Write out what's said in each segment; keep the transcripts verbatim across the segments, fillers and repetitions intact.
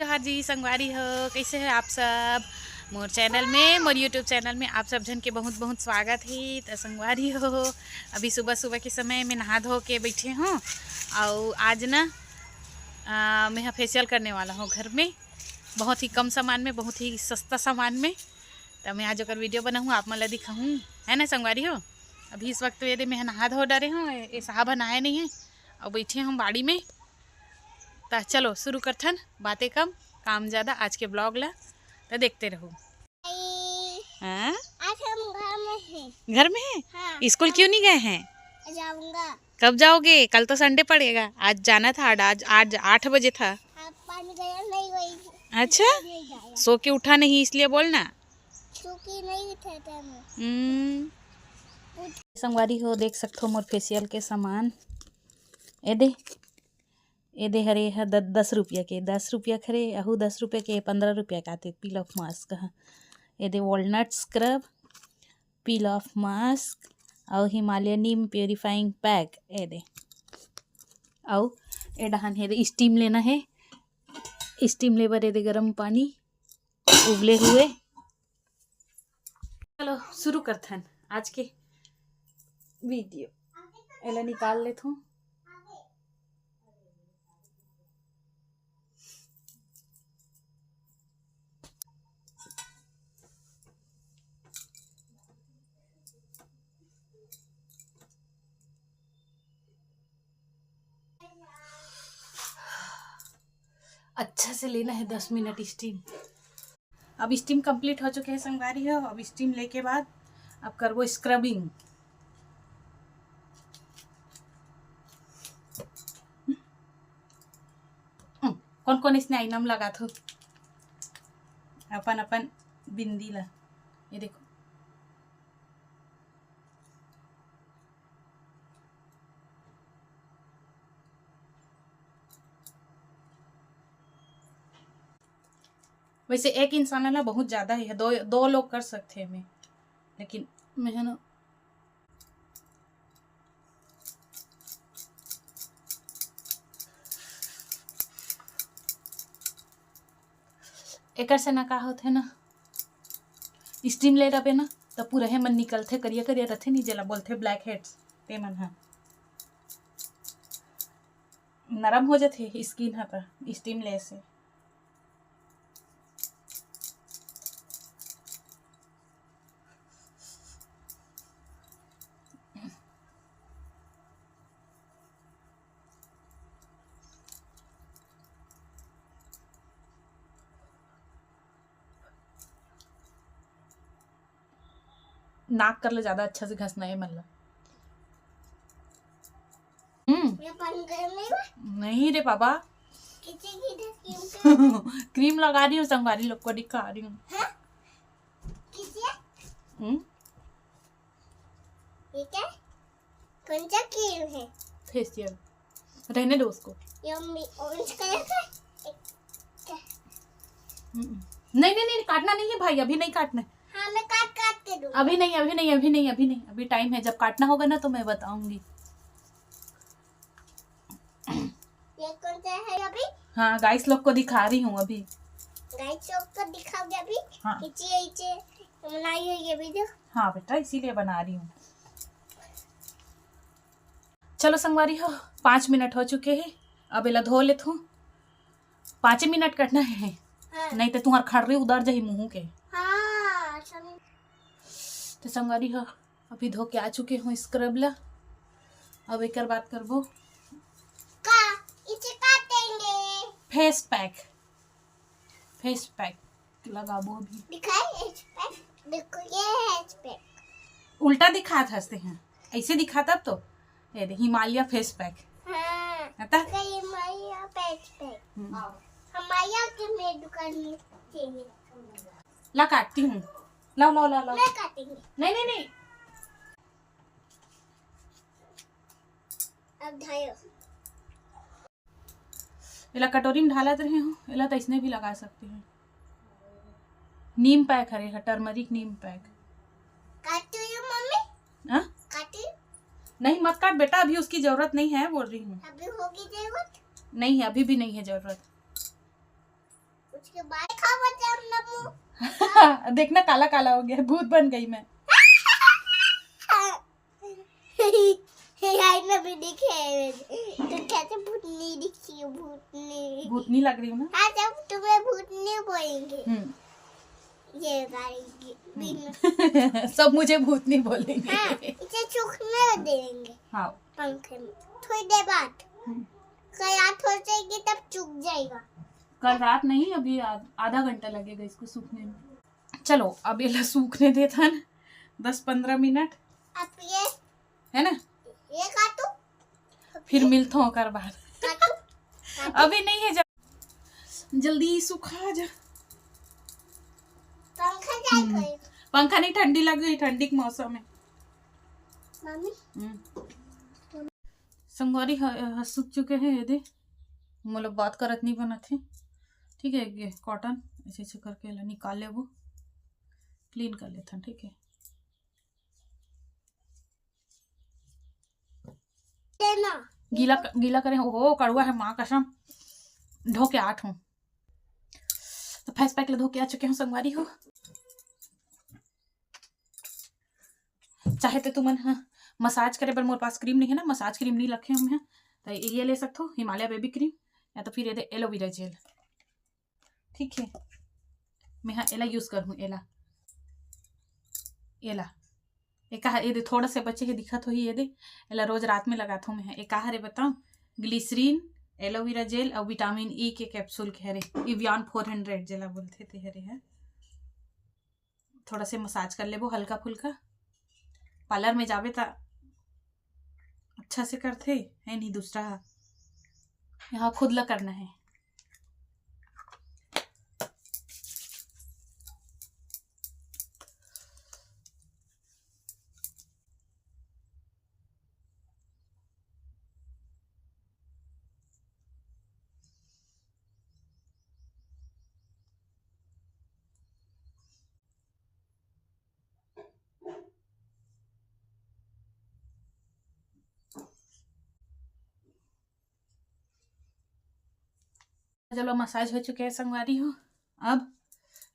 जोहार जी संगवारी हो, कैसे हो आप सब? मोर चैनल में, मोर YouTube चैनल में आप सब झन के बहुत बहुत स्वागत हे। त संगवारी हो, अभी सुबह सुबह के समय में नहा धो के बैठे हों, अउ आज ना, आ, मैं फेशियल करने वाला हों घर में, बहुत ही कम सामान में, बहुत ही सस्ता सामान में। त मैं आज ओकर वीडियो बनाहूँ, आप मन ला दिखाहूँ, है ना संगवारी हो? अभी इस वक्त ये दे मैं नहा धो डारे हों, ये साहब नहाए नहीं है, अउ बैठे हों बाड़ी में। त चलो शुरू करथन, बातें कम, काम ज्यादा, आज के ब्लॉग ला त देखते रहो। हाँ? आज हम घर में हैं। घर में हैं? हाँ। स्कूल क्यों नहीं गए हैं? जाऊंगा। कब जाओगे? कल तो संडे पड़ेगा। आज जाना था, आज, आज आठ बजे था। हाँ, पानी गया नहीं, वही अच्छा? नहीं गया। सो के उठा नहीं, इसलिए बोलना। सो के नहीं उठा था मैं। हम्म। संगवारी हो, देख सकथो मोर फेशियल के सामान। ए दे, ए दे हरे ह द-, दस रुपया के, दस रुपया के हरे, अहू दस रुपया के, पंद्रह रुपया के आते, peel off mask ह। ए दे walnut scrub, peel off mask, अउ हिमालय नीम purifying pack, ए दे। अउ ए डहान हे दे, steam लेना हे, steam ले बर ए दे गरम पानी उबले हुए। चलो शुरू करथन आज के वीडियो। एला निकाल लेथों। अच्छा से लेना है दस मिनट steam। अब steam complete हो चुके हैं संगवारी हो। अब steam लेके बाद अब करबो scrubbing। हम्म, कौन कौन इसने आइनम लगाथो अपन अपन बिंदी ला, ये देखो। वैसे एक इंसान ला बहुत ज्यादा ही है, दो, दो लोग कर सकते हैं मैं, लेकिन मैं है ना, एकर से ना का होथे ना, steam ले रबे ना, त पूरा हे मन निकलथे, करिया करिया रथे नी, जेला बोलथे black heads, ते मन ह नरम हो जथे skin ह त steam ले से। नाक कर ले ज्यादा अच्छा से घसना है मन ला। हम्म। ये पानी गर्म नहीं हुआ? नहीं रे बाबा। किसी की तो cream कर। क्रीम लगा रही हूँ, संगवारी लोग को दिखा रही हूँ। हाँ? किसी? हम्म। ये क्या? कौन सा क्रीम है? फेशियल। रहने दो उसको। Yummy, orange colour का। हम्म। नहीं, नहीं, नहीं, काटना नहीं है भाई, अभी नहीं काटना है। हाँ, मैं काट काट के दूँ। अभी नहीं, अभी नहीं, अभी नहीं, अभी नहीं, अभी टाइम है, जब काटना होगा ना तो मैं बताऊंगी। ये कौन सा है अभी? हाँ, गाइस लोग को दिखा रही हूँ अभी। गाइस लोग को दिखाओगे अभी? हाँ। इचे, इचे बनाई हुई है वीडियो। हाँ बेटा, इसीलिए बना रही हूँ। चलो संगवारी हो, पाँच मिनट हो चुके हैं, अब एला धो लेथूँ। पाँचे मिनट कटना है, हाँ। नहीं तो तुम्हार खर्री उधर जाही मुँह के। हाँ, समझ। तो संगवारी हो, अभी धो के आ चुके हूँ स्क्रब ला, अब एकर बात करबो। का? इसे काटेंगे। फेस पैक, फेस पैक लगाबो अभी। दिखाई एच पैक, देखो ये है एच पैक। उल्टा दिखात हंसते हैं, ऐसे दिखाता तो। ये दे हिमालय फेस पैक। हाँ, आता? देखो हिमालय फेस पैक। हम्म। हिमालय के मेरे दुकान में चाहिए। ला काटती हूँ, लाओ, लाओ, लाओ, लाओ। मैं काटेंगे। नहीं, नहीं, नहीं। अब धायो। एला कटोरी में ढालत रहे हूँ, एला तो इसने भी लगा सकते हैं। नीम पैक हरे, टर्मरिक नीम पैक। काटू यू मम्मी? हाँ? काटू? नहीं, मत काट बेटा, अभी उसकी जरूरत नहीं है, बोल रही हूँ। अभी होगी जरूरत? नहीं है, अभी भी नहीं है जरूरत। उसके बाद देखा वो जब ना मुंह देखना, काला काला हो गया, भूत बन गई मैं। यार, मैं भी दिखे। तो कहते भूतनी दिखी है, भूतनी। भूतनी लग रही हूँ ना। हाँ, जब तुम्हें भूतनी बोलेंगे, हम्म। ये गाड़ी बिन सब मुझे भूतनी बोलेंगे। हाँ, इसे सूखने देंगे। हाँ। पंखे में थोड़ी देर बाद। हम्म। कल रात हो जाएगी, तब सूख जाएगा। कल रात नहीं, अभी आ-, आधा घंटा लगेगा इसको सूखने में। चलो, अब एला सूखने देथन दस पंद्रह मिनट, अब ये है ना? ये काटू। फिर मिलथों ओकर बाद। काटू। अभी नहीं है, जब जल्दी सुखा जा। पंखा जाए हम्म। गई। पंखा नहीं, ठंडी लग गई, ठंडी के मौसम है। मम्मी। हम्म। संगवारी ह-, ह-, सूख चुके हैं, ये दे। मोला बात करत नहीं बनत है, ठीक है। ये कॉटन ऐसे ऐसे करके ला निकाल लेबो, क्लीन कर लेथन, ठीक है। देना। गीला क-, गीला करे हो, कड़वा है माँ कसम। धो के आठ हूँ, तो फेस पैक ला धो के आ चुके हूँ संगवारी हो। चाहे तो तुमन ह मसाज करे बर, मोर पास क्रीम नहीं है ना, मसाज क्रीम नहीं रखे हूँ मैं, तो ये ले सकथो, हिमालय बेबी क्रीम, या तो फिर ये दे एलोवेरा जेल, ठीक है। मैं हा एला यूज करहूँ, एला, एला, एका ह-, ये दे थोड़ा से बचे हे, दिखत होही, ये दे, एला रोज रात में लगात हूँ मैं हा। एका हरे बताऊँ, ग्लिसरीन, एलोवेरा जेल और विटामिन ई के कैप्सूल के हरे, इवियन फोर हंड्रेड जेला बोलथे ते हरे है। थोड़ा से मसाज कर लेबो हल्का फुल्का। पार्लर में जाबे त अच्छा से करथे, है नहीं दूसरा ह। यहाँ खुद ला करना है। चलो, मसाज हो चुके हैं संगवारी हो, अब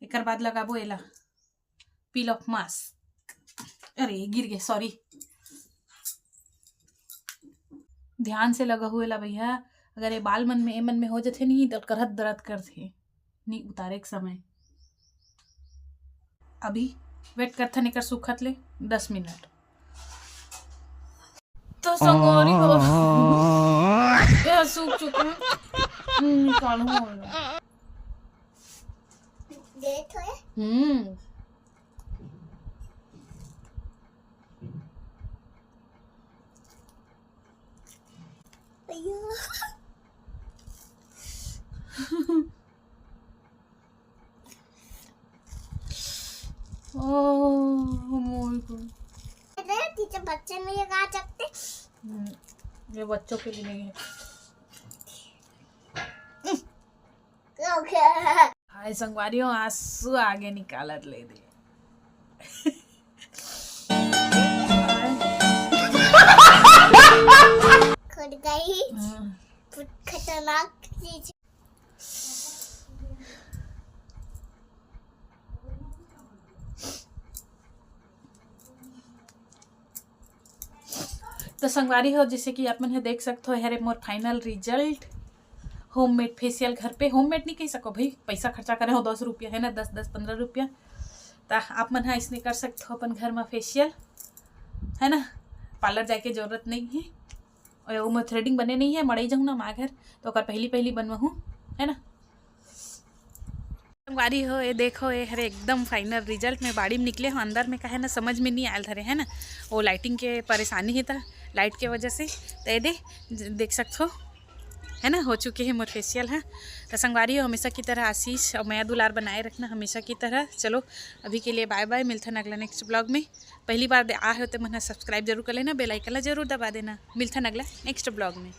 एकर बाद लगाबो एला पील ऑफ मास्क। अरे, गिर गए, सॉरी। ध्यान से लगा हुए ला भैया, अगर ये बाल मन में, ए मन में हो जथे नहीं, तो करहत दर्द करथे नहीं उतारे के समय। अभी वेट करथन एकर सूखत ले दस मिनट। तो संगवारी हो, ये सूख चुके हैं। हम्म, निकालूं अब। देख तो है। हम्म। अय्यो। ओह, मोर को। अरे, टीचर बच्चे में ये कहा सकते? हम्म, ये बच्चों के लिए नहीं है। हाय संगवारी हो, आंसू आगे निकालत ले दे। खुद गई। हम्म। बहुत खतरनाक चीज। तो संगवारी हो, जैसे कि आप मन ह देख सकत हो, हरे मोर फाइनल रिजल्ट, होममेड फेशियल घर पे। होममेड नहीं कह सको भाई, पैसा खर्चा करे हो दस रुपया, है ना, दस, दस, पन्द्रह रुपया। तो आप मन ह इसने कर सकत हो अपन घर में फेशियल, है ना, पार्लर जाए के जरूरत नहीं है। और वो मैं थ्रेडिंग बने नहीं है, मड़ई जाऊँ ना माँ घर, तो ओकर पहली पहली बनवाहूँ, है ना। संगवारी हो, ये देखो, ये हरे एकदम फाइनल रिजल्ट। मैं बाड़ी में निकले हूँ, अंदर में काहे ना समझ में नहीं आयल धरे, है ना, वो लाइटिंग के परेशानी है था, लाइट के वजह से। तो ये दे, ज-, देख सकत हो, है ना, हो चुके हैं मोर फेशियल। हाँ, तो संगवारी हो, हमेशा की तरह आशीष और मया दुलार बनाए रखना हमेशा की तरह। चलो, अभी के लिए बाय बाय, मिलथन अगला नेक्स्ट ब्लॉग में। पहली बार दे-, आ हो तो मन सब्सक्राइब जरूर कर लेना, बेल आइकन ला जरूर दबा देना। मिलथन अगला नेक्स्ट ब्लॉग में।